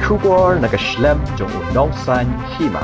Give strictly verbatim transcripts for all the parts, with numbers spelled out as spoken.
Khubor na ka shlem jong u nongsan hima.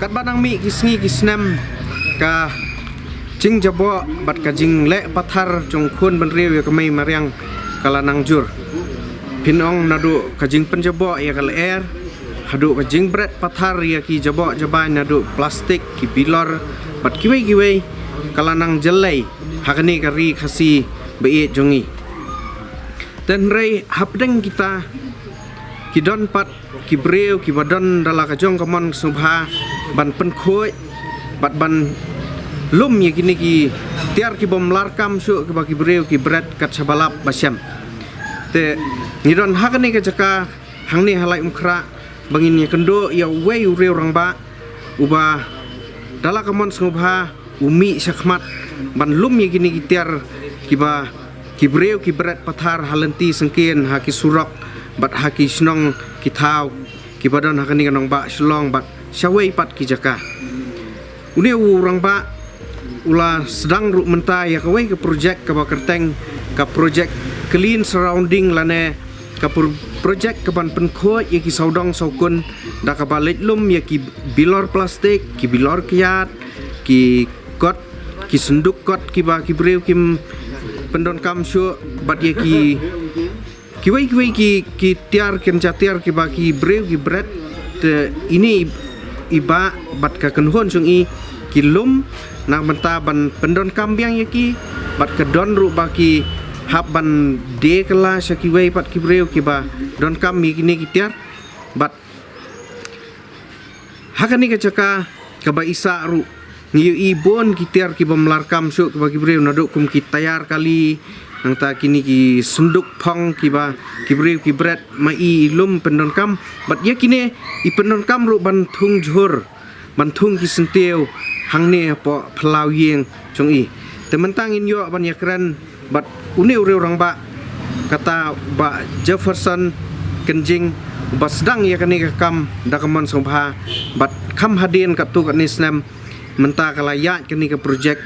Katba nang mih ki sngi ki snem, ka jingjaboh bad ka jingleh pathar jong khun bynriew ïa ka mei mariang ka la nang jur. Phin ong naduh ka jingpynjaboh ïa ka lyer, haduh ka jingbret pathar ïa ki jaboh jabain naduh plastik, ki bilor bad kiwei kiwei, ka la nang jyllei ha kane ka ri Khasi ba ïeit jong ngi. Hynrei hapdeng kita ki don pat ki briew kiba don da la ka jong ka mon sngewbha ban pynkhuid bad ban lum ïa kine ki tiar ki bym larkam shuh kiba ki briew ki bret kat shaba lap ba shem. Te ngi don ha kane ka jaka hangne ha Laitumkhrah ba ngin ïakynduh ïa uwei u riew rangbah uba da la ka mon sngewbha u mih shakhmat ban lum ïa kine ki tiar kiba ki briew ki bret pathar ha lynti syngkien, ha ki surok bad ha ki shnong ki thaw kiba don ha kane ka nongbah Shillong bad shawei pat ki jaka. Une u rangbah u la sdang ruh mynta ïa kawei ka projek kaba kyrteng ka projek Clean Surrounding lane ka pro-, projek kaban pynkhuid ïa ki sawdong sawkun da kaba leit lum ïa ki bilor plastik, ki bilor kyiad, ki kot, ki synduk kot kiba ki briew kim pyndonkam shuh bad ïa ki kiwei kiwei ki, ki tiar, ki jatiar kiba ki briew ki bret. Te ine i, i bah bad ka kynhun jong i ki lum na ka bynta ban pyndonkam biang ïa ki bad ka don ruh ba ki hap ban die kylla sha kiwei pat ki briew kiba donkam ïa kine ki tiar. Bad ha kane ka jaka kaba i sah ruh ngi ïohi bun ki tiar ki bym larkam shuh kiba ki briew naduh kum ki tayar kali, nangta kine ki synduk phong kiba ki briew ki bret ma i i lum pyndonkam. Bad ïa kine i pyndonkam ruh ban thung jhur, ban thung ki syntiew hangne hapoh phyllaw ïing jong i. Te mynta ngin ïoh ban ïakren bad une u riew rangbah, kata Bah Jefferson Kynjing, uba sdang ïa kane ka kam da ka mon sngewbha bad kham hadien katto katne snem mynta ka la ïaid kane ka projek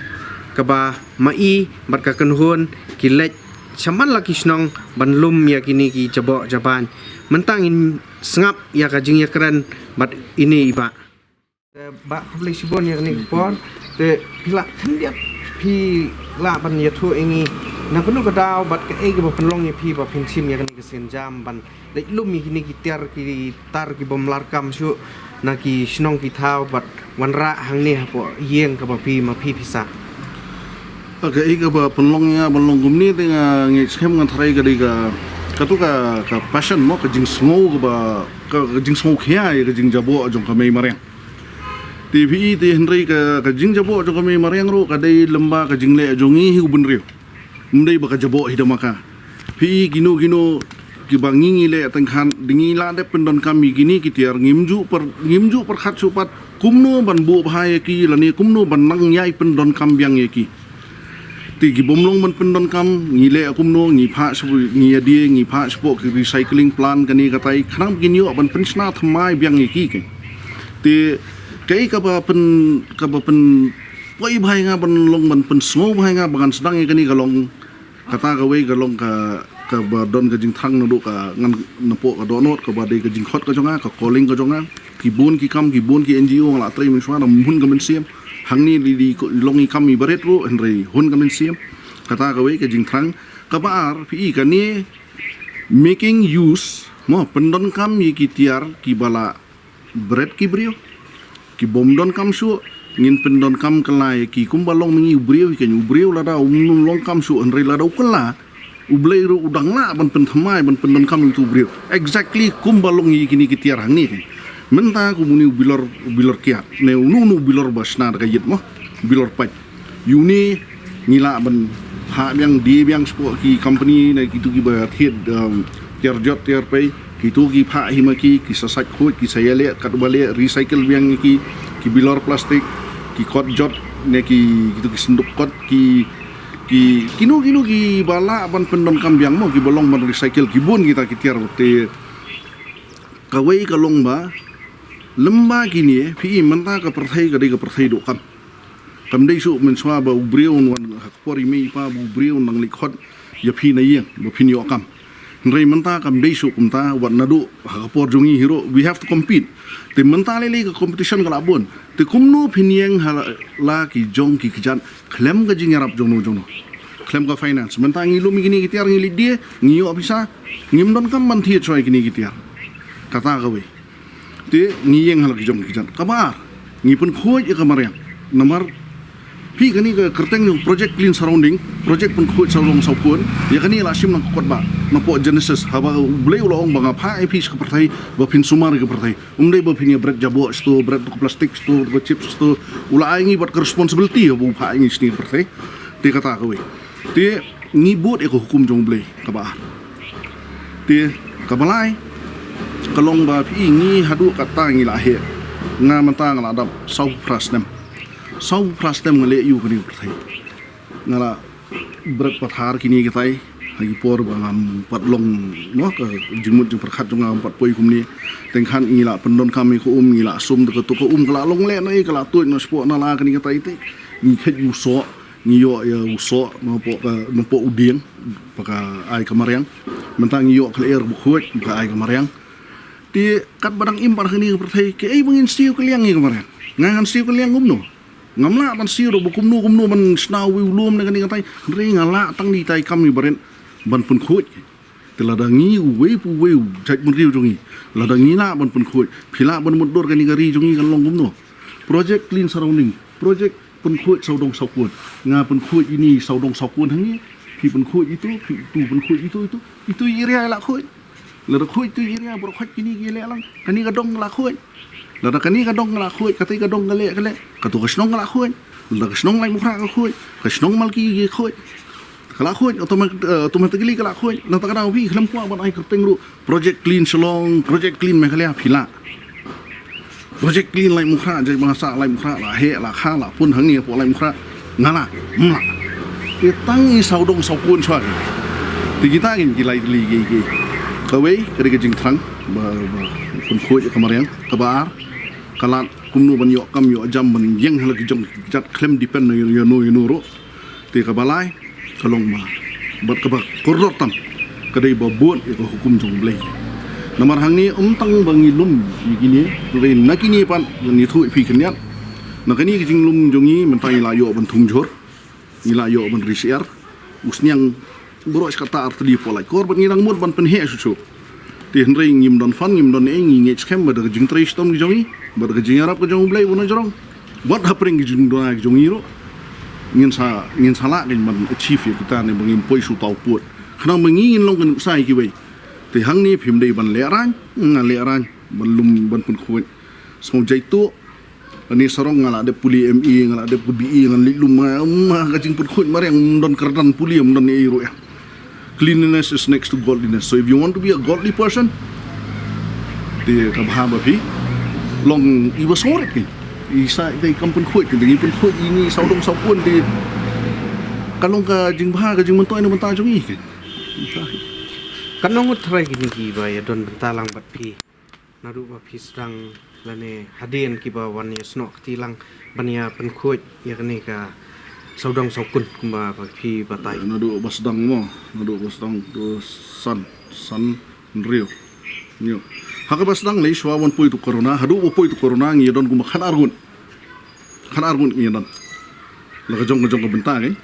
kaba ma i bad ka kynhun ki leit shaman la ki shnong ban lum ïa kine ki jaboh jabain. Mynta ngin sngap ïa ka jingïakren bad ine i bah. Te bah, khublei shibun ïa kane ka por. Te phi lah khyndiat phi lah ban ïathuh ïa ngi na kano ka daw bad kaei kaba pynlong ïa phi ba phin shim ïa kane ka sienjam ban leit lum ïa kine ki tiar ki tar ki bym larkam shuh na ki shnong ki thaw bad wanrah hangne hapoh ïing kaba phi ma phi phi sah? Ka, kaei kaba pynlong ïa nga ban long kumne te nga ngeit skhem ngan tharai ka dei ka, kato ka, ka passion mo, ka jingsngew kaba, ka, ka jingsngew khia ïa ka jingjaboh jong ka mei mariang. Te phi i te hynrei ka, ka jingjaboh jong ka mei mariang ruh ka dei lem bad ka jingleh jong ngi hi u bynriew. Ym dei ba ka jaboh hi da ma ka. Phi i kino kino kiba ngi ngi leh teng khan, dei ngi la dep pyndonkam ïa kine ki tiar, ngim ju pyr-, ngim ju pyrkhat shuh pat kumno ban buh bha ïa ki lane kumno ban nang ïai pyndonkam biang ïa ki. Te ki bym long ban pyndonkam, ngi leh kumno, ngi phah shu, ngi ïa die, ngi phah shu ki recycling plant kane katai, khnang ba kin ïoh ban pynshna thymmai biang ïa ki ke. Te kaei kaba pyn, kaba pynpoi bha ïa nga ban long ban pynsngew bha ïa nga ba ngan sdang ïa kane ka long kata kawei ka long ka, kaba don ka jingthrang naduh ka ngan napoh ka dohnud kaba dei ka jingkhot ka jong nga, ka calling ka jong nga. Ki bun ki kam, ki bun ki N G O nga la trei mynshuwa, ym hun ka mynsiem. Hangne i dei i long i kam iba rit ruh, hynrei hun ka mynsiem. Kata kawei ka jingthrang. Kaba ar, phi i kane making use, mo, pyndonkam ïa ki tiar kiba la bret ki briew. Ki bym donkam shuh, ngin pyndonkam kylla ïa ki kumba long ma ngi u briew, ïa kane u briew lada um long kam shuh, hynrei lada u kylla, U Blei ruh u dang lah ban pynthymmai, ban pyndonkam ïa utu u briew. Exactly kumba long ïa kine ki tiar hangne. Mynta kum une u bilor, u bilor kiad, ne uno uno u bilor ba shna da ka ïit mo, bilor pait. Ïa une ngi lah ban phah biang, die biang shapoh ki company ne kitu kiba thied, um, tiar jot tiar pei. Kitu ki phah hi ma ki, ki sa sait khuid, ki sa ïaleh katba leh, recycle biang ïa ki, ki bilor plastik, ki kot jot ne ki, kitu ki synduk kot, ki, ki, kino kino kiba lah ban pyndonkam biang mo, kiba long ban recycle, ki bun kita ki tiar. Te kawei ka long ba lem bad kine, phi i mynta ka pyrthei ka dei ka pyrthei dohkam. Kam dei shuh mynshuwa ba u briew un wan ha ka por i mei i pa ba u briew un nang leit khot ïa phi na ïing ba phin ïoh kam. Hynrei mynta kam dei shuh kumta, wat naduh ha ka por jong ngi hi ruh, we have to compete. Te mynta lei lei ka competition ka la bun. Te kumno phin ïeng ha la, la ki jong ki kjat khlem ka jingïarap jong no jong no, khlem ka finance. Mynta ngi lum ïa kine ki tiar, ngi leit die, ngi ïoh pisa, ngim donkam ban thied shuwa ïa kine ki tiar. Kata kawei. Te ngi ïeng ha la ki jong ki kjat. Kaba ar, ngi pynkhuid ïa ka mariang. Namar phi, kane ka kyrteng jong Project Clean Surrounding, project pynkhuid sawdong sawkun, ïa kane la shim na ka kot ba, napoh Genesis, haba U Blei u la ong ba nga phah ïa phi sha ka pyrthei ba phin sumar ïa ka pyrthei. Um dei ba phin ïa bret jaboh shato, bret to ka plastik shato, to ka chips shato. U la ai ngi bad ka responsibility haba u phah ïa ngi shane ka pyrthei. Te kata kawei. Te ngi bud ïa ka hukum jong U Blei, kaba ar. Te kaba lai ka long ba phi i, ngi haduh katta ngi la heh. Nga mynta nga la dap sawphew phra snem. Sawphew phra snem nga leh ïa kane ka pyrthei. Nga la bret pathar kine kitai ha ki por ba ngam pat long, noh, ka jingmut jingpyrkhat jong nga ngam pat poi kumne. Teng khat ngi la pyndonkam ïa ka um, ngi la sum da kato ka um, ka la long leh noh, ka la tuid noh shapoh nala kane kitai te. Ngi khet u soh, ngi ïoh ïa u soh napoh ka, napoh u dieng ba ka ai ka mariang. Mynta ngi ïoh ka lyer ba khuid ba ka ai ka mariang. Te katba dang im pat ha kane ka pyrthei, kaei ba ngin siew kylliang ïa ka mariang? Nga ngan siew kylliang kumno? Ngam lah ban siew ruh ba kumno kumno ban shna uwei u lum ne kane katai. Hynrei nga lah tang da itai i kam iba rit ban pynkhuid. Te lada ngi uwei pa uwei u jaitbynriew jong ngi, lada ngi lah ban pynkhuid, phi lah ban mutdur, kane ka ri jong ngi kan long kumno? Project Clean Surrounding, project pynkhuid sawdong sawkun. Nga pynkhuid ïa ine i sawdong sawkun hangne, phi pynkhuid ito, phi, tu pynkhuid ito, ito. Ito i area i la khuid. Lada khuid ito i area, baroh khuid kine ki leh lang. Kane ka dong ka la khuid. Lada kane ka dong ka la khuid, kata ka dong ka leh, ka leh, kato ka shnong ka la khuid. Lada ka shnong Laitumkhrah ka khuid, ka shnong Malki ka khuid. Ka la khuid, automat-, eh, automatically ka la khuid. Nangta ka dang phi khlem kwah ban ai kyrteng ruh Project Clean Shillong, Project Clean Meghalaya, phi lah. Project Clean Laitumkhrah, jait ba nga sah Laitumkhrah, la heh, la kha, la pun hangne hapoh Laitumkhrah. Nga lah, ym lah. Te tang i sawdong sawkun shuwa. Te kita kin ki lai tylli ki, ki. Kawei ka dei ka jingthrang ba, ba pynkhuid ïa ka mariang. Kaba ar, ka lad kumno ban ïoh kam ïoh jam, ban ïeng ha la ki jong ki kjat khlem depend ïa no ïa no ruh. Te kaba lai ka long ba, bad kaba kordor tam, ka dei ba bud ïa ka hukum jong U Blei. Namar hangne ym tang ba ngi lum ïa kine, hynrei na kine pat ngan ïathuh ïa phi khyndiat. Na kane ka jinglum jong ngi mynta ngi la ïoh ban thung jhur, ngi la ïoh ban ri syiar. U sniang baroh shi katta ar tylli hapoh laitkor bad ngi dang mut ban pynheh shuh shuh. Te hynrei ngim don fund, ngim don ei, ngi ngeit skhem ba da ka jingtrei shitom ki jong ngi, bad da ka jingïarap ka jong U Blei ba na jrong, bad hapdeng ki jingduna ki jong ngi ruh, ngin sa, ngin sa lah kein ban achieve ïa kita ne ba ngin poi sha uta u pud. Khnang ba ngi ngin long ka nuksa ïa kiwei. Te hangne phim dei ban lehraiñ, nga lehraiñ ban lum ban pynkhuid. Sngewjai tuh, Ani sarong nga la dep pule M A, nga la dep ka B A, nga leit lum, nga, ma ka jingpynkhuid mariang, ym don kyrdan pule, ym don ei ruh ïa. Cleanliness is next to godliness. So if you want to be a godly person, te ka bha ba phi long iba sngewrit kein. I sa, te kam pynkhuid kein, te ngi pynkhuid ïa ngi sawdong sawkun, te ka long ka jingbha, ka jingmyntoi na bynta jong ngi kein. Katno ngut tharai kine kiba ïa don bynta lang bad phi? Naduh ba phi sdang lane hadien kiba wan ïasnoh kti lang ban ïa pynkhuid ïa kane ka sawdong sawkun kumba ba phi batai. Naduh ba sdang mo, naduh ba sdang to san, san, hynriew, hynñiew. Ha kaba sdang lei shwa ban poi tu corona, haduh ba poi tu corona ngi don kumba khatar ngut. Khatar ngut ngi don. La ka jong ka jong ka bynta ngi.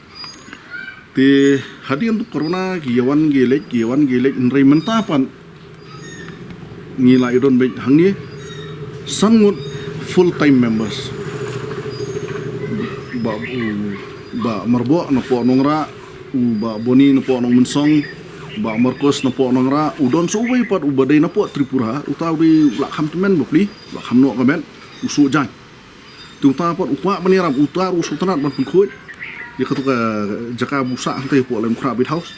Te hadien tu corona ki ïa wan ki leit, ki ïa wan ki leit, hynrei mynta pat ngi la ïa don beit hangne san ngut full time members. Bah, u, Bah Marboh na poh Nongrah, u Bah Boni na poh Nongmynsong, Bah Marcos na poh Nongrah, u don sa uwei pat uba dei na poh Tripura, uta u dei u la kham tymmen bapli, u la kham noh ka met, u Sohjaiñ. Te uta pat u kwah ban ïarap, uta ruh u sngewtynnat ban pynkhuid ïa katu ka jaka ba u sah hangtei hapoh Laitumkhrah Beat House.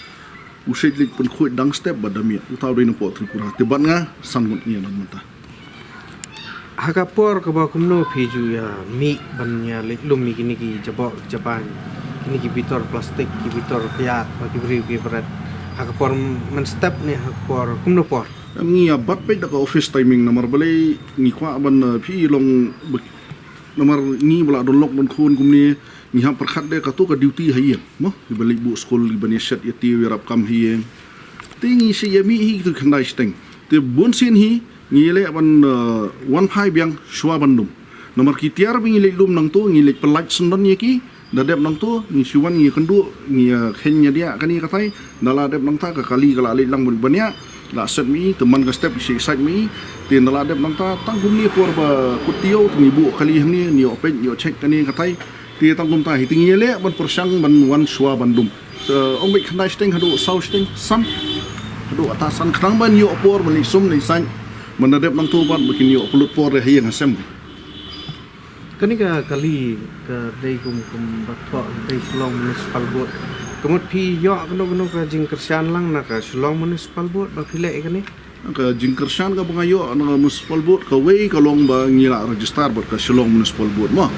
U shait leit pynkhuid dang step bad da miet, uta u dei na poh Tripura. Te bad nga san ngut ngi ïa don mynta. Ha ka por kaba kumno phi ju ïa mih ban ïa leit lum ïa kine ki jaboh ki japan, kine ki bitor plastik, ki bitor kyiad, ba ki briew ki bret? Ha ka por mynstep ne ha ka por kumno por? Em, ngi ïa bat beit da ka office timing namar balei ngi kwah ban, eh, phi long ba-, namar ngi ba la don lok don khun kumne, ngi hap pyrkhat de katu ka duty ha ïing, mo, kiba leit buh skul, kiba ïa shet ïa tiew ïarap kam ha ïing. Te ngi sa ïa mih hi tu khyndai shiteng. Te bun sien hi ngi leh ban, eh, wan phai biang shwa ban dum. Namar ki tiar ba ngi leit lum nangtu ngi leit pyllait syndon ïa ki. Da dep nangtu ngi shu wan ngi kynduh ngi, eh, khein ïa diah kane katai. Da la dep nangta ka kali ka la leit lang ban ïa la set mih, te man ka step shi sait mih. Te da la dep nangta tang kumne por ba kut tiew te ngi buh kali hangne, ngi ïoh peit, ngi ïoh check kane katai. Te tang kumta hi te ngi leh ban pyrshang ban wan shwa ban dum. Te ong beit khyndai shiteng haduh saw shiteng san. Haduh kata san khnang ban ïoh por ban leit sum leit saiñ. Ban da dep nangtu pat ba kin ïoh pynlut por ha ïing ha sem. Kane ka kali ka dei kum, kum ba thoh dei Shillong Municipal Board. Ka mut phi ïoh kano kano ka jingkyrshan lang na ka Shillong Municipal Board ba phi leh ïa kane? Ka jingkyrshan kaba nga ïoh na ka Municipal Board, kawei ka long ba ngi la register bad ka Shillong Municipal Board mo.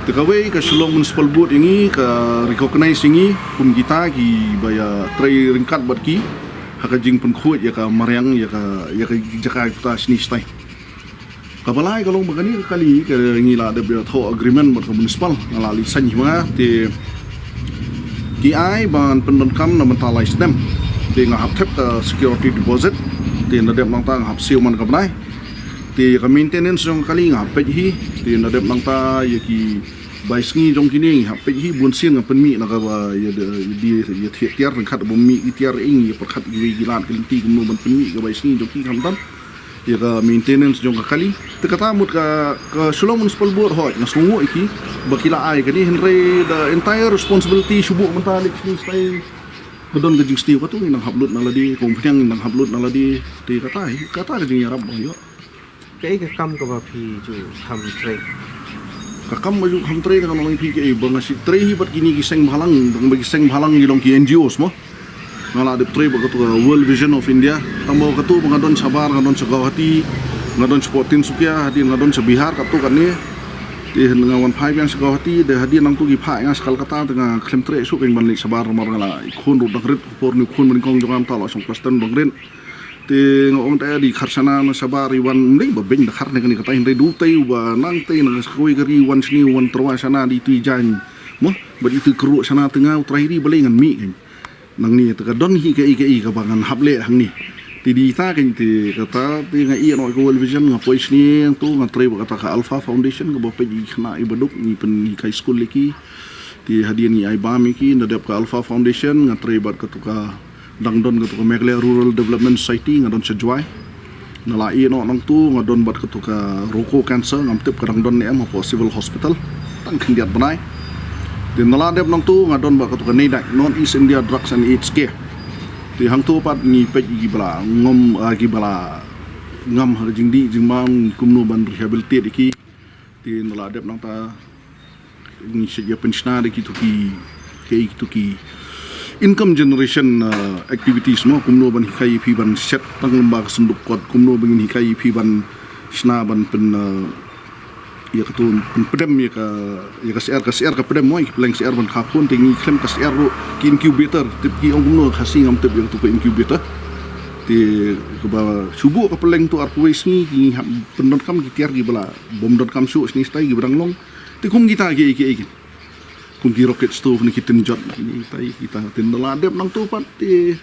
Te kawei ka Shillong Municipal Board ïa ngi ka recognize ïa ngi kum kita kiba ïa trei ryngkat bad ki ha ka jingpynkhuid ïa ka mariang ïa ka, ïa ka jaka kita shini shatai. Kaba lai ka long ba kane ka kali ka ngi la dep ïa thoh agreement bad ka municipal, nga la leit saiñ hi ma nga te ki ai ban pyndonkam na bynta lai snem. Te nga hap thep ka security deposit, te na dep nangta nga hap siew man ka bnai. Te ka maintenance jong ka kali nga hap peit hi, te na dep nangta ïa ki bai sngi jong kine nga hap peit hi, bun sien nga pynmih na kaba ïa de, ïa de, ïa thied tiar ryngkat ba mih ki tiar ïa pyrkhat kiwei ki lad ki lynti kumno ban pynmih ka bai sngi jong ki khamtam. Ïa ka maintenance jong ka kali. Te kata mut ka, ka Shillong Municipal Board hoi, nga sngewnguh ïa ki ba ki la ai kane, hynrei the entire responsibility shu buh mynta leit kine stai. Ba don ka jingsniew katu ngi nang hap lut na lade, ka umphniang ngi nang hap lut na lade. Te kata hi, kata ka jingïarap ba ïoh. Kaei ka kam kaba phi ju kham trei? Ka kam ba ju kham trei, te nga ong ïa phi kaei ba nga shu trei hi bad kine ki seng bhalang, ba ki seng bhalang ki long ki N G Os mo. Nga la dep trei bad katu ka World Vision of India. Tang ba katu ba nga don shabar, nga don sha Guwahati, nga don sha Tinsukia, hadien nga don sha Bihar, katu kane. Te nga wan phai biang sha Guwahati, te hadien nangtu ki phah nga sha Kolkata, te nga khlem treh shuh kein ban leit shabar namar nga la i khun ruh dang rit, por ni khun ban kong jong nga mynta la shong klas ten dang rit. Te nga ong te di kharshana na shabar i wan, mdei ba beiñ da khar ne kane katai, hynrei du tei uba nang tei na kawei ka ri wan shini wan tyrwa shana di tu i jaiñ. Mo, ba di tu kru shana te nga u trai ri balei ngan mih kein. Nangne te ka don hi kaei kaei kaba ngan hap leh hangne. Te di ta kein te kata te nga ïeh noh ka World Vision nga poi shane tu nga trei bad kata ka Alpha Foundation kaba peit ïa ki khynnah iba duk ngi pynhikai skul ïa ki. Te hadien ngi ai bam ïa ki, na dep ka Alpha Foundation nga trei bad katu ka dang don katu ka Meghalaya Rural Development Society nga don sha Jowai. Na la ïeh noh nangtu nga don bad katu ka Roko Cancer, ngam tip ka dang don ne em hapoh Civil Hospital. Tang khyndiat bnai. Te na la dep nangtu nga don bad katu ka NEIDAC, North East India Drugs and AIDS Care. Te hangtu pat ngi peit ïa kiba la ngam, ah, kiba la ngam ha ka jingdih jingbam, kumno ban rehabilitate ïa ki. Te na la dep nangta ngi shu ïa pynshna da kitu ki, kitu ki income generation, uh, activities mo, kumno ban hikai ïa phi ban shet tang lyngba ka synduk kot, kumno ban ngin hikai ïa phi ban shna ban pyn, uh, ïa katu pyn pdem ïa ka, ïa ka syiar, ka syiar ka pdem mo, ïa ki pleng syiar ban kha khun, te ngi khlem ka syiar ruh ki incubator, tip ki ong kumno Khasi ngam tip ïa katu ka incubator. Te kaba shu buh ka pleng tu arphew wei sngi ngi hap pyndonkam ki tiar kiba la bym donkam shuh shini stai kiba dang long. Te kum kita kiei kiei kin. Kum ki rocket stove ne ki tin jot ne kita kita tin da la dep nangtu pat te.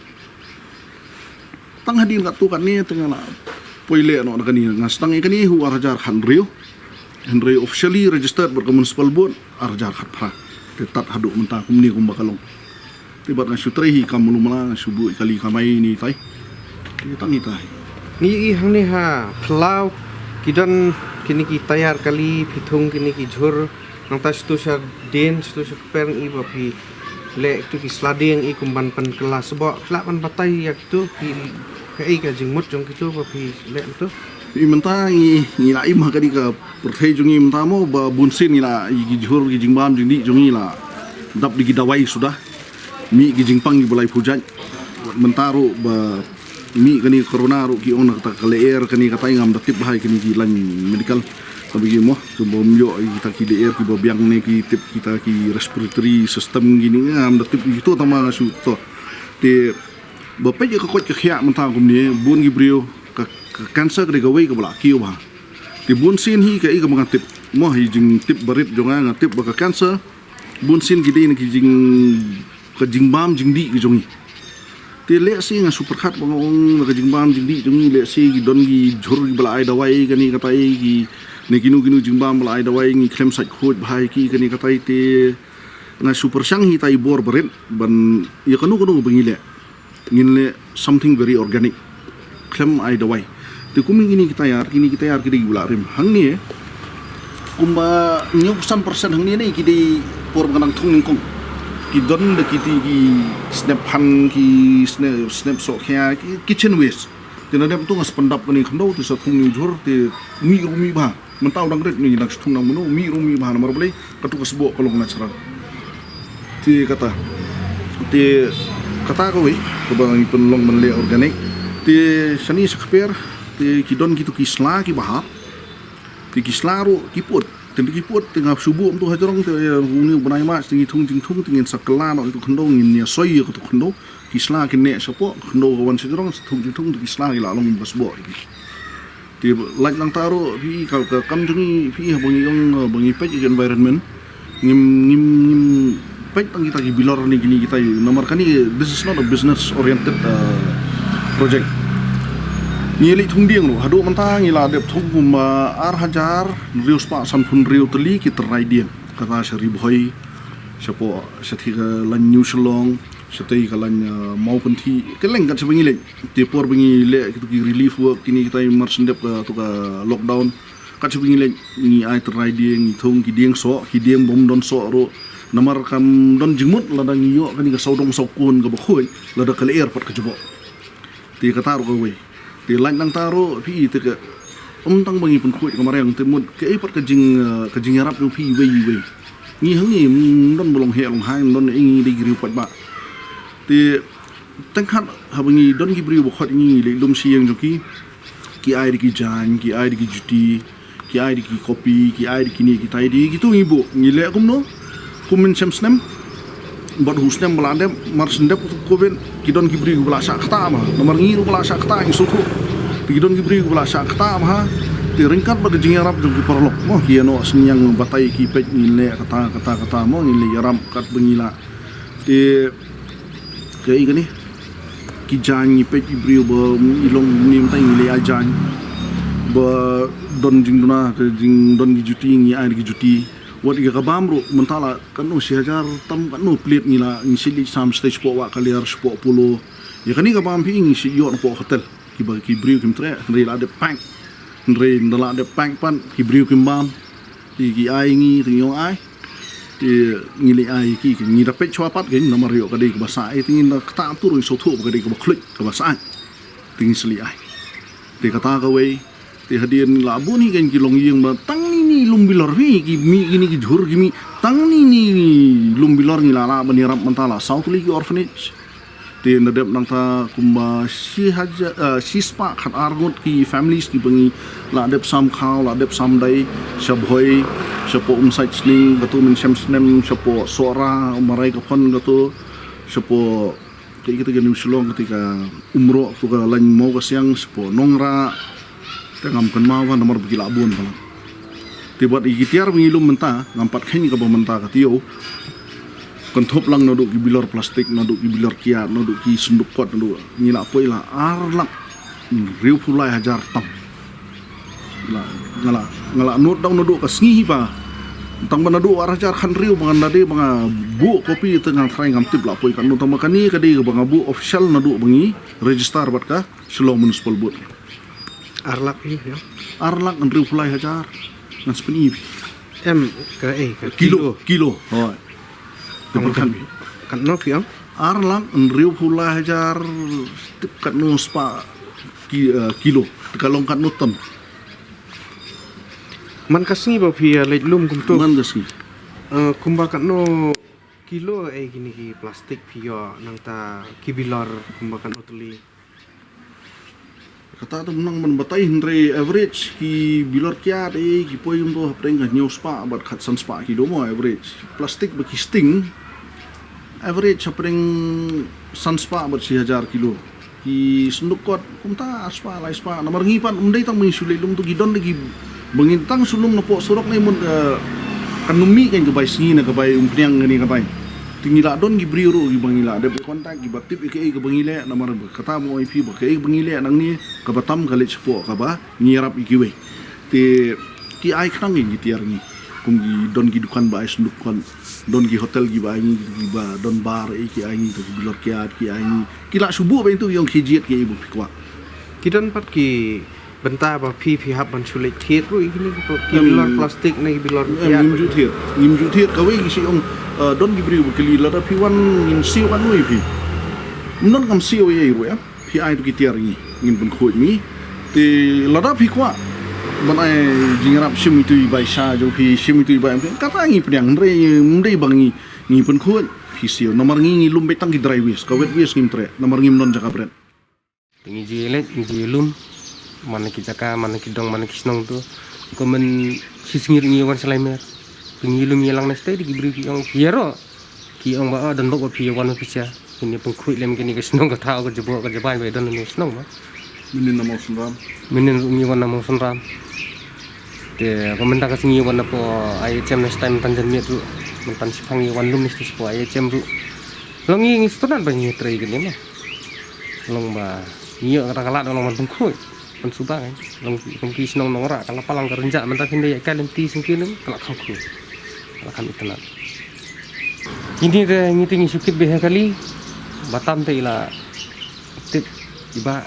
Tang hadien kattu katne te nga la Poi leh noh na kane, nga sdang ïa kane ha u ar hajar khathynriew. Hynrei officially registered bad ka municipal board ar hajar khatphra. Te tad haduh mynta kumne kumba ka long. Te bad nga shu trei hi kam malu mala, nga shu buh kali kamai ni tai. Te tang hi tai. Ngi i hangne ha phyllaw ki don kine ki tyre kali, phi thung kine ki jhur. Nangta shatu sha dien, shatu sha kper ngi ba phi leh kitu ki sla dieng i kum ban pynkylla sboh. Phi lah ban batai ïa kitu, phi kaei ka jingmut jong kitu ba phi leh kitu. I mynta ngi, ngi la im ha kane ka pyrthei jong ngi mynta mo ba bun sien ngi la i ki jhur ki jingbam jingdih jong ngi la dap da ki dawai suda. Mih ki jingpang ki ba lai pujat. Mynta ruh ba mih kane corona ruh ki ong na kata ka lyer kane katai ngam da tip bha ïa kane ki line medical. Kaba ki mo, kumba ym ïoh ïa kita ki lyer kiba biang ne ki tip kita ki respiratory system kine ngam da tip ïa kito tang ma nga shu to. Te ba peit ïa ka koit ka khiah mynta kumne bun ki briew ka, ka cancer ka dei kawei kaba la kiew bha. Te bun sien hi kaei kaba nga tip. Mo hi jingtip barit jong nga, nga tip ba ka cancer bun sien ki dei na ki jing, ka jingbam jingdih ki jong ngi. Te lehse nga shu pyrkhat ba nga ong na ka jingbam jingdih jong ngi, lehse ki don ki jhur kiba la ai dawai kane katai ki, ne kino kino jingbam ba la ai dawai ngi khlem sait khuid bha ïa ki kane katai te nga shu pyrshang hi tai bor barit ban ïa kano kano ba ngi leh. Ngin leh something very organic. Khlem ai dawai. Te kum kine ki tyre, kine ki tyre ki dei ki ba la rim. Hangne kumba hynñiewphew san percent hangne ne ki dei por ba ka nang thung nyngkong. Ki don da kiti ki snep phan, ki snep, snep sohkhia, ki kitchen waste. Te na dep tu nga sa pyndap kane khyndew te sa thung hynñiew jhur te mih ruh mih bha. Mynta u dang rit ne ngi dang shu thung nang mano, mih ruh mih bha namar balei katu ka sboh ka long natural. Te kata, te kata kawei kaba ngi pynlong ban leh organic. Te shane sha kper te ki don kitu ki sla kiba hap. Te ki sla ruh ki put, te ki put te nga shu buh mynta ha jrong te une u bnai March te ngi thung jingthung te ngin sa kylla noh ïa katu khyndew, ngin ïa soi ïa katu khyndew. Ki sla kin neh shapoh, khyndew ka wan sha jrong, sa thung jingthung te ki sla ki la long ba sboh. Te lait nangta ruh phi ka, ka kam jong ngi phi haba ngi ong, ba ngi peit ïa ka environment. Ngim, ngim, ngim peit tang kita ki bilor ne kine kita ïa, namar kane this is not a business oriented, uh, project. Ngi leit thung dieng ruh, haduh mynta ngi la dep thung kumba ar hajar hynriew spah sanphew hynriew tylli ki trai dieng. Kata sha Ri Bhoi, shapoh, shatei ka lain New Shillong, shatei ka lain, uh, Mawpynthih, kylleng kat shaba ngi leit. Te por ba ngi leh kitu ki relief work kine kita i mar shen dep katu ka lockdown. Kat shaba ngi leit ngi ai trai dieng, ngi thung ki dieng soh, ki dieng bym don soh ruh. Namar kam don jingmut lada ngi ïoh kane ka sawdong sawkun kaba khuid, lada ka lyer pat ka jubok. Te kata ruh kawei. Te lait nangta ruh phi te ka, ym tang ba ngi pynkhuid ka mariang te mut kaei pat ka jing, uh, ka jingïarap jong phi iwei iwei. Ngi hangne ym don ba long heh long hai, ym don, ngi dei ki riew paidbah. Te teng khat haba ngi don ki briew ba khot ngi, ngi leit lum sha ïing jong ki. Ki ai da ki jaiñ, ki ai da ki juti, ki ai da ki kopi, ki ai da kine kitai, da kitu ngi buh, ngi leh kumno? Kum mynshem snem bad u snem ba la dep, mar shen dep u covid, ki don ki briew kiba la shah ktah bha. Namar ngi ruh ba la shah ktah ngi sngewthuh. Te ki don ki briew kiba la shah ktah bha. Te ryngkat bad ka jingïarap jong ki paralok mo, ki ïa noh synñiang batai ki peit, ngi leh kata kata kata mo, ngi leh ïarap kat ba ngi lah. Te kaei kane, ki jaiñ, ngi peit i briew ba i long i nim tai ngi leh ai jaiñ. Ba don jingduna, ka jingdon ki juti ngi ai da ki juti. Wat ïa ka bam ruh mynta la katno, shi hajar tam katno plate ngi la, ngi shu leit sam stage shapoh Wah Kaliar, shapoh Polo. Ïa kane ka bam phi ngi shu ïoh napoh hotel. Kiba ki briew kim treh, hynrei la dep pack. Hynrei ynda la dep pack pat ki briew kim bam. Te ki ai ngi, te ngi ong ai. Te ngi leit ai ki, ki ngi da peit shuwa pat ki, namar ïoh ka dei kaba sah ai, te ngi da ktah tur ngi sngewthuh ba ka dei kaba khluit, kaba sah ai. Te ngi sa leit ai. Te kata kawei, te hadien la bun hi kein ki longïing ba tang ni ni lum bilor hi, ki mih kine ki jhur ki mih, tang ni ni lum bilor ngi la lah ban ïarap mynta la saw tylli ki orphanage. Te na dep nangta kumba shi hajar, eh, shi spah khat ar ngut ki families kiba ngi la dep sam khaw, la dep sam dai, sha Bhoi, shapoh Umsait Sning, katu Mynshem Snem, shapoh Sohra, Marai Kaphon katu, shapoh, te kita ka New Shillong, kata ka Umrok, katu ka lain Mawkasiang, shapoh Nongrah, te ngam kynmaw ba namar ba ki la bun palat. Te bad ïa ki tiar ba ngi lum mynta, ngam pat kheiñ kaba mynta ka taïew. Kynthup lang naduh ki bilor plastik, naduh ki bilor kiad, naduh ki synduk kot, naduh ngi la poi la ar lak. Hynriewphew lai hajar tam. Nga la, nga la, nga la note down naduh ka sngi hi ba. Tang ba naduh ar hajar khathynriew ba nga da dei ba nga buh copy te nga tharai ngam tip la poi katno, tang ba kane ka dei ba nga buh official naduh ba ngi register bad ka Shillong Municipal Board. Ar lak ïa. Ar lak hynriewphew lai hajar. Ngan sa pyni. Em, ka, eh, ka kilo, kilo. Hooid. Te pyrkhat. Katno phi ong? Ar lak hynriewphew lai hajar, tip katno spah ki, eh, kilo. Te ka long katno ton. Man ka sngi ba phi, eh, leit lum kumto. Man ka sngi. Eh, kumba katno kilo, eh, kine ki plastik phi ïoh, nangta ki bilor kumba katno tylli. Kata te mynta ban batai, hynrei average ki bilor kiad, eh, ki poi kumto hapdeng ka hynñiew spah bad khatsan spah kilo mo average. Plastik ba ki sting, average hapdeng san spah bad shi hajar kilo. Ki synduk kot kumta ar spah lai spah. Namar ngi pat ym dei tang ba ngi shu leit lum, to ki don de ki ba ngin tang shu lum napoh surok ne mut, eh, kan ym mih kein ka bai sngi ne ka bai umphniang kane ka bai. Te ngi la don ki briew ruh ki ba ngi la dep contact, ki ba tip ïa kaei ka ba ngi leh, namar kata mo ïa phi ba kaei ka ba ngi leh nangne ka ba tam ka leit shapoh ka ba ngi ïarap ïa kiwei. Te ki ai khnang ïa ngi tiar ngi. Kum ki don ki dukan ba ai synduk kot, don ki hotel ki ba ai ngi, ki ba don bar, eh, ki ai ngi, ki bilor kiad ki ai ngi. Ki la shu buh ba ïa tu ki ong ki jied ki ai ba phi kwah. Ki don pat ki bynta ba phi, phi hap ban shu leit thied ruh ïa kine ki, ki bilor plastik ne ki bilor kiad. Em, ngim ju thied, ngim ju thied, kawei ki shu ong, eh, don ki briew ba kylli lada phi wan ngin siew katno ïa phi. Ym don, ngam siew ïa i ruh em. Phi ai tu ki tiar ngi, ngin pynkhuid ngi. Te lada phi kwah ban ai jingïarap shim itu i bai sha jong phi, shim itu i bai, kata ngi pdiang, hynrei ym dei ba ngi, ngi pynkhuid phi siew. Namar ngi, ngi lum beit tang ki dry waste, ka wet waste ngim treh, namar ngim don jaka bret. Te ngi ju leit, ngi ju lum man la ki jaka, man la ki dong, man la ki shnong tu. Ko men shi sngi ngi wan sha Laimer. Te ngi lum ngi lang na shatei, te ki briew ki ong, ki ïaroh. Ki ong ba, ah, don bok ba phi wan ma phi sha. Kine pynkhuid lem kine ka shnong ka thaw ka jaboh ka jabai ba don ne shnong ba. Mynnin na Mawsynram. Mynnin ruh ngi wan na Mawsynram. Te ko mynta ka sngi wan na poh I H M na shatai mynta janmiet ruh. Mynta shiphang ngi wan lum na shatai shapoh I H M ruh. Long ngi, ngi sngewtynnat ba ngi trei kine ma. Long ba ngi ïoh kata ka lad, long ban pynkhuid. Ban suba kan. Long kum ki shnong Nongrah, ka la palang ka rynjah, mynta phin da ïaid kai lynti sngewthuh lem, ka la kham khuid. Ka la kham itynnat. Kine te ngi te ngi shu kit beit ha kali. Ba tam te i la tip i ba.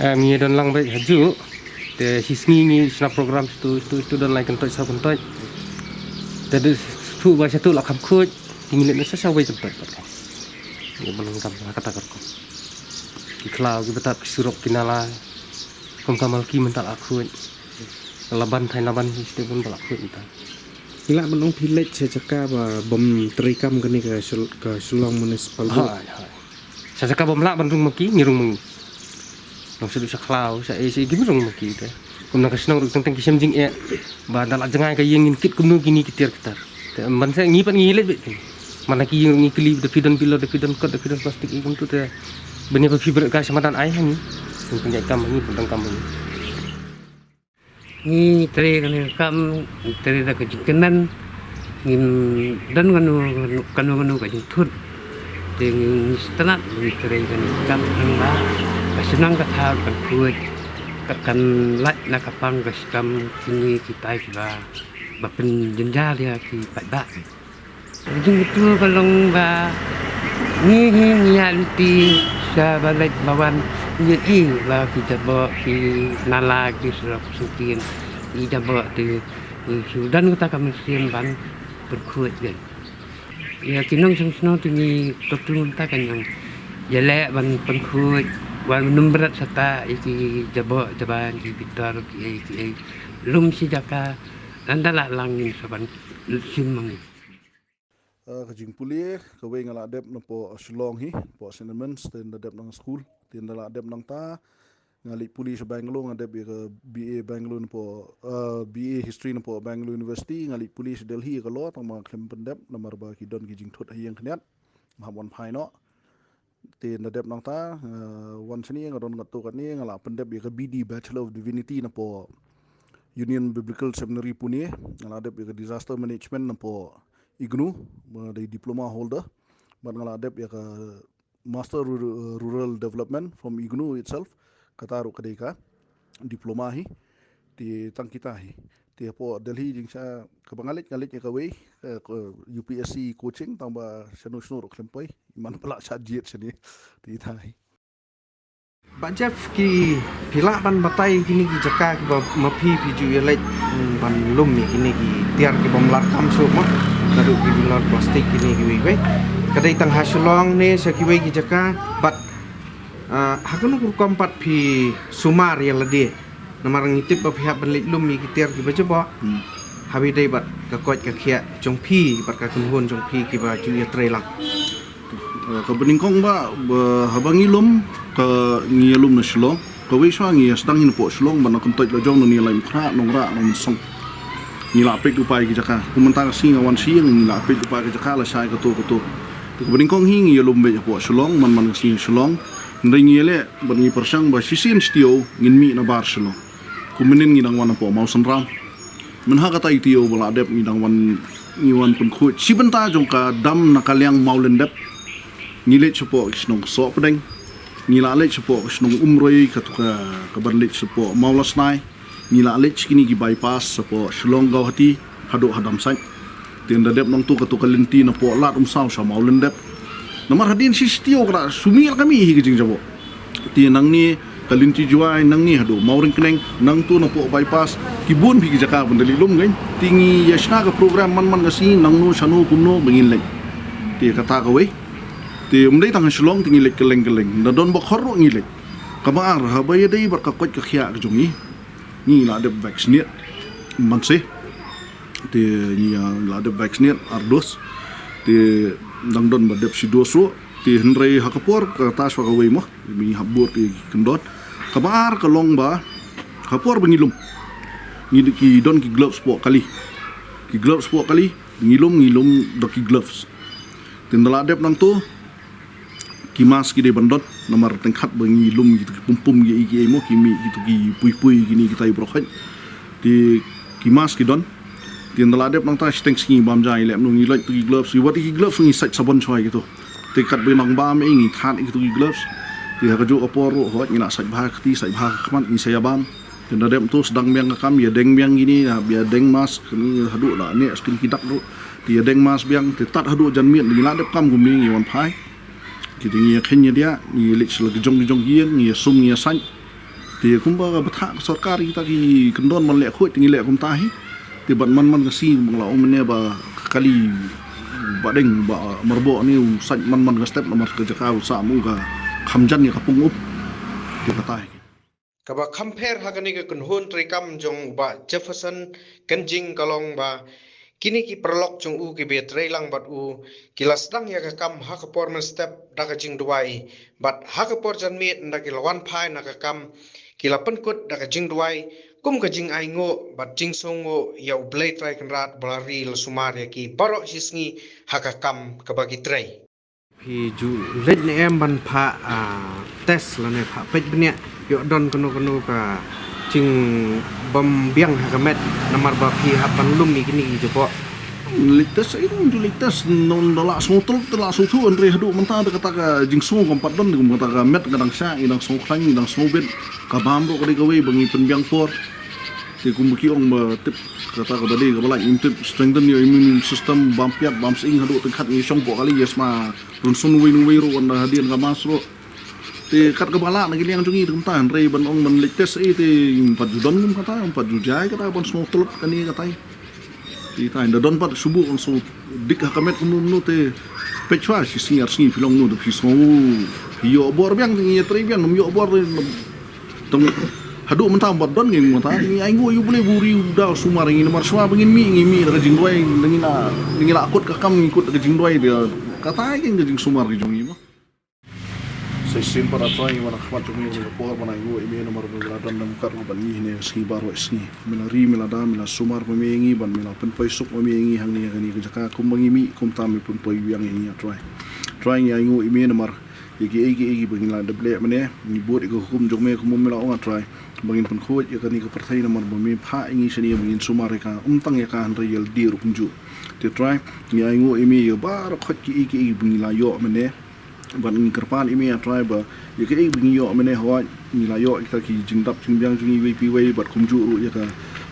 Em, ngi don lang beit ha juh. Te shi sngi ngi shna program shatu, shatu, shatu don lai kyntoit saw kyntoit. Te de shatu ba shatu la kham khuid. Te ngi leit na sa saw wei kyntoit pat kan. Ngi ban kam ha kata ka rukom. Ki khlaw, ki btap, ki surok, ki nala. Kum ka Malki mynta la khuid. Laban, thaiñ Laban, ki step bun ba la khuid mynta. Ngi lah ban ong phi leit sha jaka ba bym treikam kane ka Shil-, ka Shillong Municipal Board. Hai, hai. Sha jaka bym lah ban rung ma ki, ngi rung ma ngi. Nang sha du sha khlaw, sha ei, sha ei, kim rung ma ki te. Kum nang ka shnong ruh teng teng ki shem jingeh. Ba da la jngai ka ïing ngin kit kumno kine ki tiar ki tar. Te ban sa ngi pat ngi leit beit. Man la ki ïing ruh ngi kylli da phi don bilor, da phi don kot, da phi don plastik, ei kumtu te. Ban ïa ba phi bret ka sha madan ai ha ngi. Ngin pynjah kam ha ngi, pyndonkam ha ngi. Ngi trei kane ka kam, ngi trei da ka jingkyrmen, ngim don kano, kano, kano ka jingthut. Te ngi sngewtynnat ngi trei kane ka kam, khnang ba ka shnong ka thaw kan khuid, ka kan lait na ka pang ka shitom kine ki paidbah ba pynjynjar ïa ki paidbah. Ka jingkyntu ka long ba ngi hi ngi ïaid lynti sha ba leit ba wan, ngi ïohi ba ki jaboh, ki nala, ki surok, ki syngkien, ki jaboh te, ngi shu don kata ka mynsiem ban pynkhuid. Ïa ki nongshong shnong te ngi kyntu mynta kan ïaleh ban pynkhuid, wan nym bret shatei ïa ki jaboh jaban, ki bitar, ki ei ki ei. Lum shi jaka, ynda la lang ngin sa ban shim ma ngi. Ah, ka jingpule, kawei nga la dep napoh Shillong hi, napoh Saint Edmunds, te ynda dep na ka skul, te ynda la dep nangta, nga leit pule sha Bangalore, nga dep ïa ka B A Bangalore napoh, ah, B A History napoh Bangalore University, nga leit pule sha Delhi ïa ka law, tang ba nga khlem pyndep, namar ba ki don ki jingthut ha ïing khyndiat, nga hap wan phai noh. Te ynda dep nangta, ah, wan shane nga don katto katne, nga la pyndep ïa ka B D, Bachelor of Divinity napoh Union Biblical Seminary Pune, nga la dep ïa ka Disaster Management napoh IGNOU, ba dei diploma holder, bad nga la dep ïa ka Master Ru- Rural Development from IGNOU itself, kata ruh ka dei ka diploma hi. Te tang kita hi. Te hapoh Delhi jingshah kaba nga leit, nga leit ïa kawei, eh, ko- U P S C coaching, tang ba shano shano ruh khlem poi, man ba la shah jied shane. Te ita hi. Bah Jeff, ki phi lah ban batai kine ki jaka kiba ma phi phi ju ïa leit, mm, ban lum ïa kine ki tiar ki bym lah kam shuh mo. Naduh ki bilor plastik kine kiwei kiwei. Ka dei tang ha Shillong ne sha kiwei ki jaka, bad, ah, ha kano ka rukom pat phi sumar ïa lade? Namar ngi tip ba phi hap ban leit lum ïa ki tiar kiba jaboh. Hmm. Haba ïadei bad ka koit ka khiah jong phi bad ka kynhun jong phi kiba ju ïatrei lang. Eh, kaba nyngkong ba, ba haba ngi lum, ka ngi ïa lum na Shillong. Kawei shuwa ngi ïa sdang hi napoh Shillong, ba na Kyntoit Lajong, na Nialai Mukhrah, Nongrah, Nongmynsong. Ngi la peit lypa ïa ki jaka. Kum mynta ka sngi nga wan sha ïing, ngi la peit lypa ïa ki jaka, lashai kato kato. Te kaba nyngkong hi ngi ïa lum beit hapoh Shillong, man man ka sngi ha Shillong. Hynrei ngi ïaleh bad ngi pyrshang ba shisien shi taïew ngin mih na bar Shillong. Kum mynnin ngi dang wan hapoh Mawsynram. Mynha kata i taïew ba la dep ngi dang wan, ngi wan pynkhuid shi bynta jong ka dam na ka liang Mawlyndep. Ngi leit shapoh ki shnong Sohpdeng. Ngi la leit shapoh ki shnong Umroi, kato ka, kaban leit shapoh Mawlasnai. Ngi la leit sha kine ki bypass shapoh Shillong Guwahati haduh ha Damsait. Te ynda dep nangto kato ka lynti napoh Lad Umsaw sha Mawlyndep. Namar hadien shi shi taïew ka la shu mih la ka mih hi ka jingjaboh. Te nangne ka lynti Jowai, nangne haduh Mawryngkneng, nangto napoh bypass, ki bun phi ki jaka ban da leit lum kein. Te ngi ïa shna ka program man man ka sngi, nangno shano kumno ba ngin leit. Te kata kawei. Te ym dei tang ha Shillong te ngi leit kylleng kylleng. Da don ba khor ruh ngi leit. Kaba ar, haba ïadei bad ka koit ka khiah ka jong ngi. Ngi la dep vaccinate man se. Te ngi la dep vaccinate ar dos. Te dang don ba dep shi dos ruh. Te hynrei ha ka por kata shuwa kawei mo, ba ngi hap bud te ki kyndon. Kaba ar ka long ba ha por ba ngi lum, ngi ki don ki gloves hapoh kali. Ki gloves hapoh kali, ngi lum, ngi lum da ki gloves. Te ynda la dep nangto, ki mask ki dei ban don, namar teng khat ba ngi lum kito ki pum pum kiei kiei mo, ki mih kito ki pui pui kine kitai baroh khoit. Te ki mask ki don. Te ynda la dep nangta shiteng sngi bam ja ngi leh kumno, ngi lait to ki gloves, wat ki gloves ngi sait sabon shuwa kito. Te katba nang bam ïa ngi thad ïa kito ki gloves. Te ha kajuh ka por ruh hooid ngi la sait bha ka kti, sait bha ka khmat, ngi sa ïa bam. Te ynda dep to sdang biang ka kam, ïa deng biang kine, ïa deng mask kine haduh la neh skin ki dak ruh. Te ïa deng mask biang, te tad haduh janmiet ngi la dep kam kumne ngi wan phai. Kita ngi ïa kheiñ ïa diah, ngi leit sha la ki jong ki jong ki ïing, ngi ïa sum, ngi ïa sait. Te kumba ka bthah ka sorkar kita ki kyndon ban leh khuid, te ngi leh kumta hi. Te bad man man ka sngi kumba nga la ong mynne ba ka kali Bahdeng, Bah Myrboh ne u sait man man ka step namar ka jaka u sah mo ka kham jan ïa ka pung up. Te kata hi. Kaba kham pher ha kane ka kynhun treikam jong u Bah Jefferson Kynjing ka long ba kine ki paralok jong u kiba ïatrei lang bad u ki la sdang ïa ka kam ha ka por mynstep da ka jingduwai, bad ha ka por janmiet ynda ki la wan phai na ka kam ki la pynkut da ka jingduwai kum ka jingainguh bad jingsngewnguh ïa U Blei Trai Kynrad ba la ri la sumar ïa ki baroh shisngi ha ka kam kaba ki trei. Phi ju leit ne em ban phah, ah, test lane phah peit bniah ïoh don kano kano ka jingbym biang ha ka met namar ba phi hap ban lum ïa kine ki jaboh? Leit test ïa kine, ju leit test, nong da la sngewthuh, da la sngewthuh, hynrei haduh mynta da kata ka jingsngew kam pat don, kum kata ka met ka dang shah, ngi dang sngewkhlaiñ, ngi dang sngewbit, ka bam ruh ka dei kawei ba ngi pynbiang por. Te kumba ki ong ba tip kata kaba dei kaba lait, ngim tip, strengthen your immune system, bam piat, bam sying, haduh teng khat ngi shong hapoh kali, ïa sma rynsun uwei na uwei ruh wan da hadien ka mask ruh. Te kat kaba lah na ki liang jong ngi te kumta, hynrei ban ong ban leit test ei te ngim pat ju don kum kata, ngim pat ju jia kata ban sngewthuh kane katai. Te tai da don pat shu buh ban sngewdik ha ka met kumno kumno te peit shuwa shi sngi ar sngi phi long kumno te phi sngew, phi ïoh bor biang te ngi ïatrei biang, ngim ïoh bor te ngim, tang haduh mynta ngim pat don ngi mynta, ngi ainguh ïa U Blei ba u ri u da u sumar ïa ngi namar shuwa ba ngin mih, ngi mih da ka jingduwai, da ngi la, da ngi la kut ka kam ngi kut da ka jingduwai, da kata ïa ka jingsumar ka jong ngi mo. Sa shisien pat ah Trai ngi wan ha khmat jong me ha kane ka por ban ainguh ïa me namar ba me la don ryngkat ruh bad ngi ha kane ka sngi baroh sngi. Me la ri, me la da, me la sumar ma me ïa ngi bad me la pynpoi suk ma me ïa ngi hangne ha kane ka jaka kumba ngi mih kumta me pynpoi biang ïa ngi ah Trai. Trai ngi ainguh ïa me namar ïa kiei kiei ba ngi la dep leh mynne, ngi bud ïa ka hukum jong me kumba me la ong ah Trai. Ba ngin pynkhuid ïa kane ka pyrthei namar ba me phah ïa ngi shane ba ngin sumar ïa ka, ym tang ïa ka hynrei ïa lade ruh kumjuh. Te Trai ngi ainguh ïa me ïa baroh khoit kiei kiei ba ngi la ïoh mynne. Bad ngi kyrpad ïa me A Trai ba ïa kaei ba ngi ïoh mynne ha wait, ngi la ïoh ïa kita ki jingdap jingbiang jong ngi iwei pa iwei, bad kumjuh ruh ïa ka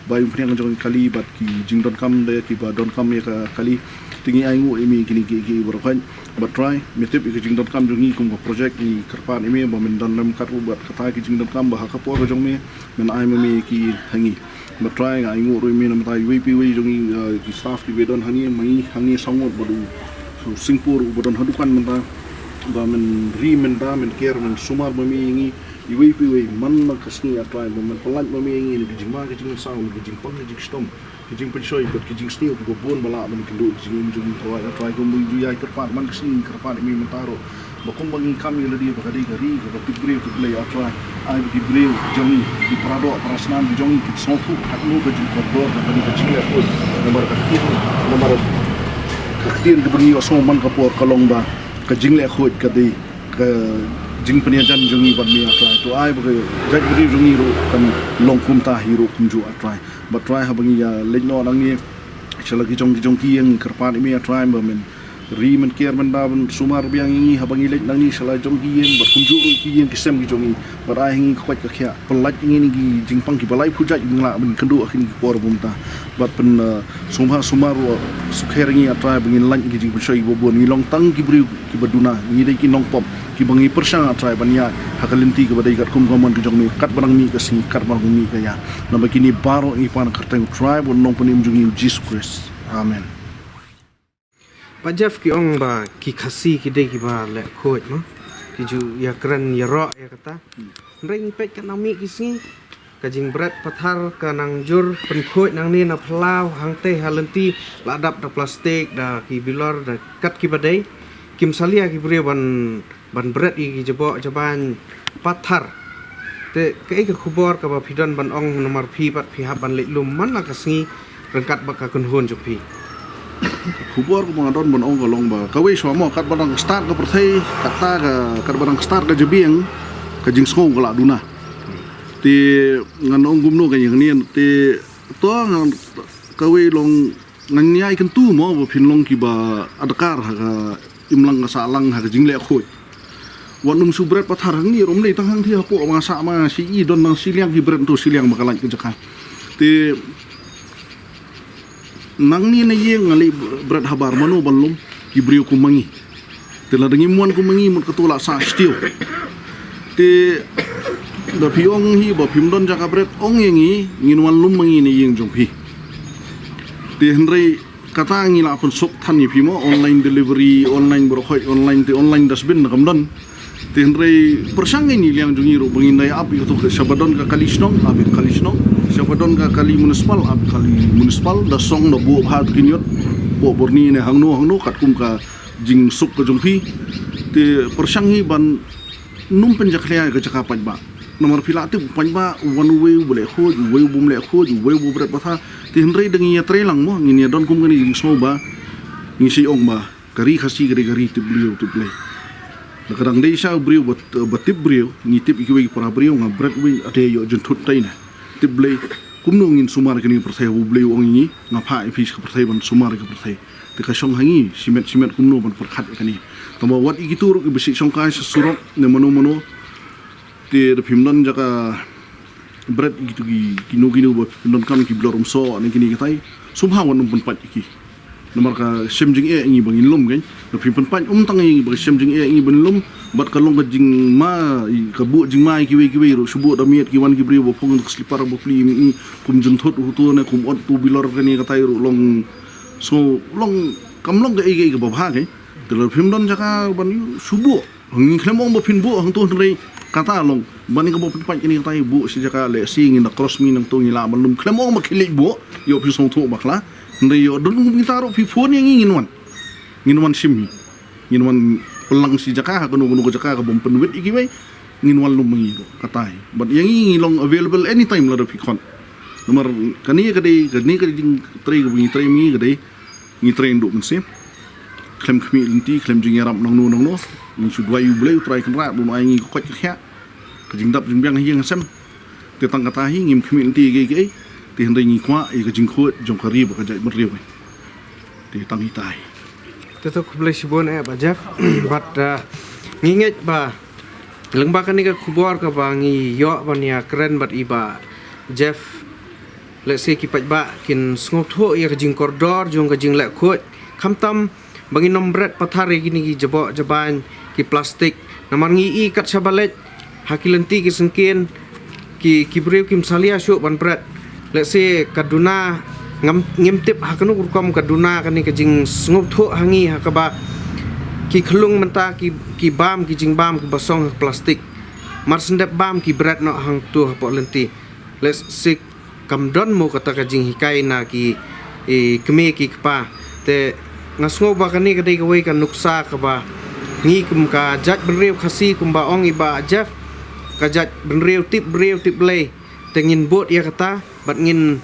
bai umphniang jong ngi kali bad ki jingdonkam de kiba donkam ïa ka kali. Te ngi ainguh ïa me kine kiei kiei baroh. Bad Trai, me tip ïa ka jingdonkam jong ngi kum ka project, ngi kyrpad ïa me ba men don lem kat ruh bad kata ki jingdonkam ba ha ka por ka jong me men ai ma me ki ha ngi. Bad Trai, nga ainguh ruh ïa me namar iwei pa iwei jong ngi, uh, ki staff kiba don ha ngi, ma ngi ha ngi saw ngut bad u, u Singpur uba don ha dukan mynta, ba men ri mynta, men care, men sumar ma me ïa ngi iwei pa iwei man la ka sngi A Trai, ba men pyllait ma me ïa ngi na ka jingma ka jingsaw, na ka jingpang ka jingshitom, ka jingpynshoi bad ka jingsniew kiba bun ba lah ban kynduh ka jingim jong ngi. Trai, Trai, kumba ngi ju ïai kyrpad man ka sngi, ngi kyrpad ïa me mynta ruh ba kumba ngi kam ïa lade ba ka dei ka ri kaba tip briew tip Blei A Trai, ai ba ki briew jong ngi, ki paradoh parasnam ki jong ngi kin sngewthuh katno ka jingkordor kaba dei ka jingleh khuid. Namar ka ktien, namar ka ktien kaba ngi ïohsngew man ka por ka long ba ka jingleh khuid ka dei ka jingpynïajan jong ngi bad me A Trai. To ai ba ka jaitbynriew jong ngi ruh kan long kumta hi ruh kumjuh A Trai. Bad Trai, haba ngi ïa leit noh nangne sha la ki jong ki jong ki ïing, ngi kyrpad ïa me A Trai ba men ri, men care, men da, men sumar biang ïa ngi haba ngi leit nangne sha la jong ki ïing bad kumjuh ruh ki ïing ki sem ki jong ngi. Bad ai ha ngi ka koit ka khiah, pyllait ïa ngi na ki jingpang kiba laiphew jait ba ngin lah ban kynduh ha kine ki por ba mynta. Bad pyn, uh, sumar sumar ruh, sukher ïa ngi A Trai ba ngin lait ïa ki jingpynshoi kiba bun, ngi long tang ki briew kiba duna, ngi dei ki nongpop kiba ngi pyrshang A Trai ban ïaid ha ka lynti kaba dei katkum ka mon ka jong me, katba dang mih ka sngi, katba dang mih ka ïa. Namar kine baroh ngi pan ha ka kyrteng U Trai bad U Nongpynim jong ngi U Jisu Khrist. Amen. Bah Jeff, ki ong ba ki Khasi ki dei kiba leh khuid, mo? Ki ju ïakren ïaroh ïa kata. Hynrei ngi peit katba mih ki sngi, ka jingbret pathar ka nang jur pynkhuid nangne na phyllaw, hangtei ha lynti la dap da plastik, da ki bilor, da kat kiba dei. Kim salia ki briew ban, ban bret ïa ki jaboh jaban pathar. Te kaei ka khubor kaba phi don ban ong, namar phi pat phi hap ban leit lum man la ka sngi ryngkat bad ka kynhun jong phi? Khubor kaba nga don ban ong ka long ba kawei shuwa, mo, katba dang start ka pyrthei, kata ka, katba dang start ka jabieng, ka jingsngew ka la duna. Te ngan ong kumno ka ïing nien, te to ngan, kawei long ngan ïai kyntu, mo, ba phin long kiba adkar ha ka imlang ka sahlang ha ka jingleh khuid. Wat nym shu bret pathar hangne ruh, ym dei tang hangtei hapoh, ba nga sah ma nga shu i don nang shiliang ki bret, to shiliang ba ka lait ka jaka. Te nangne na ïing nga leit bret habar, mano ban lum, ki briew kum ma ngi. Te lada ngim wan kum ma ngi, mut kato la sah shtiew. Te da phi ong hi ba phim don jaka bret, ong ïa ngi, ngin wan lum ma ngi na ïing jong phi. Te hynrei kata ngi la pynsuk than ïa phi, mo, online delivery, online baroh khoit, online te online dustbin da kam don. Te hynrei pyrshang ngi na liang jong ngi ruh ba ngin da ïa ap ïa kato, shaba don ka kali shnong, ap ïa ka kali shnong, shaba don ka kali municipal, ap ïa ka kali municipal, da song da buh bha to ki ñiut, buh byrni ne hangno hangno katkum ka jingsuk ka jong phi. Te pyrshang hi ban nym pynjakhlia ïa ka jaka paidbah. Namar phi la tip paidbah, wan uwei uba leh khuid, uwei uba ym leh khuid, uwei uba bret pathar. Te hynrei da ngi ïatrei lang, mo, ngin ïa don kum kane ka jingsngew ba ngi sa ong ba ka ri Khasi ka dei ka ri tip briew tip Blei. Da ka dang dei sha briew ba, ba tip briew, ngi tip ïa kiwei ki para briew, nga bret wei, ate ïoh jynthut tai na. Tip Blei, kumno ngin sumar kane ka pyrthei, U Blei u ong ïa ngi, nga phah ïa phi sha ka pyrthei ban sumar ïa ka pyrthei. Te ka shong ha ngi shimet shimet kumno ban pyrkhat ïa kane. Tangba wat ïa kito ruh kiba shait shongkai sha surok ne mano mano, te da phim don jaka bret ïa kito ki, kino kino ba phim donkam, ki bilor umsoh ne kine kitai, sngewbha wat nym pynpait ïa ki. Namar ka shem jingeh ïa ngi ba ngin lum, kan. Da phim pynpait, ym tang ïa ngi ba ka shem jingeh ïa ngi ban lum, bad ka long ka jingma, ka buh jingma ïa kiwei kiwei ruh, shu buh da miet ki wan ki briew ba phong da ka slipar ba pli ïa ngi, kum jynthut uto ne kum ot uto, bilor kane katai ruh long So, long, kam long kaei kaei kaba bha, kan. Te lada phim don jaka ban ïoh, shu buh. Ngi khlem ong ba phin buh hangto, hynrei kata long ban ïa kaba pynpait kane katai, buh shi jaka, lehse ngin da cross mi nangto, ngi lah ban lum. Khlem ong ba khie leit buh, ïoh phi sngewthuh bakla. Hynrei ïoh don kum kita ruh, phi phone ïa ngi, ngin wan. Ngin wan shim hi. Ngin wan pynlang shi jaka ha kano kano ka jaka kabym pynwit ïa kiwei, ngin wan lum ma ngi ruh, katai. Bad ïa ngi ngi long available anytime lada phi khot. Namar kane ka dei, kane ka dei jingtrei kaba ngi trei ma ngi, ka dei ngi trei naduh mynsiem. Khlem khmih lynti, khlem jingïarap nangno nangno. Ngi shu duwai U Blei U Trai Kynrad ba un ai ngi ka koit ka khiah, ka jingdap jingbiang ha ïing ha sem. Te tang kata hi, ngim khmih lynti ïa kiei kiei. Te hynrei ngi kwah ïa ka jingkhuid jong ka ri bad ka jaitbynriew. Te tang hitai. Te to khublei shibun, eh, Bah Jeff. Bad, eh, Ngi ngeit ba lyngba kane ka khubor kaba ngi ïoh ban ïa kren bad i Bah Jeff, lehse ki paidbah kin sngewthuh ïa ka jingkordor jong ka jingleh khuid, khamtam ba ngin ym bret pathar ïa kine ki jaboh jabain, ki plastik. Namar ngi i kat shaba leit ha ki lynti ki syngkien, ki ki briew kim salia shuh ban bret. Lehse ka duna, ngam, ngim tip ha kano ka rukom ka duna kane ka jingsngewthuh ha ngi, ha kaba ki khyllung mynta ki, ki bam ki jingbam kiba song ha plastik. Mar shen dep bam ki bret noh hangto hapoh lynti. Lehse kam don mo kata ka jinghikai na ki, i, kmie ki kpa. Te nga sngew ba kane ka dei kawei ka nuksa kaba ngi kum ka jaitbynriew Khasi, kumba ong i Bah Jeff, ka jaitbynriew tip briew tip Blei. Te ngin bud ïa kata bad ngin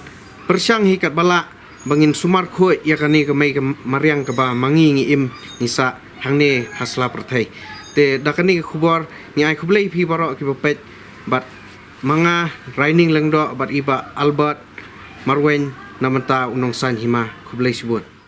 pyrshang hi katba lah ba ngin sumar khuid ïa kane ka mei ka mariang kaba ma ngi ngi im ngi sah hangne ha sla pyrthei. Te da kane ka khubor ngi ai khublei phi baroh kiba peit bad ma nga Raining Lyngdoh bad i Bah Albert Marwein na bynta U Nongsan Hima. Khublei shibun.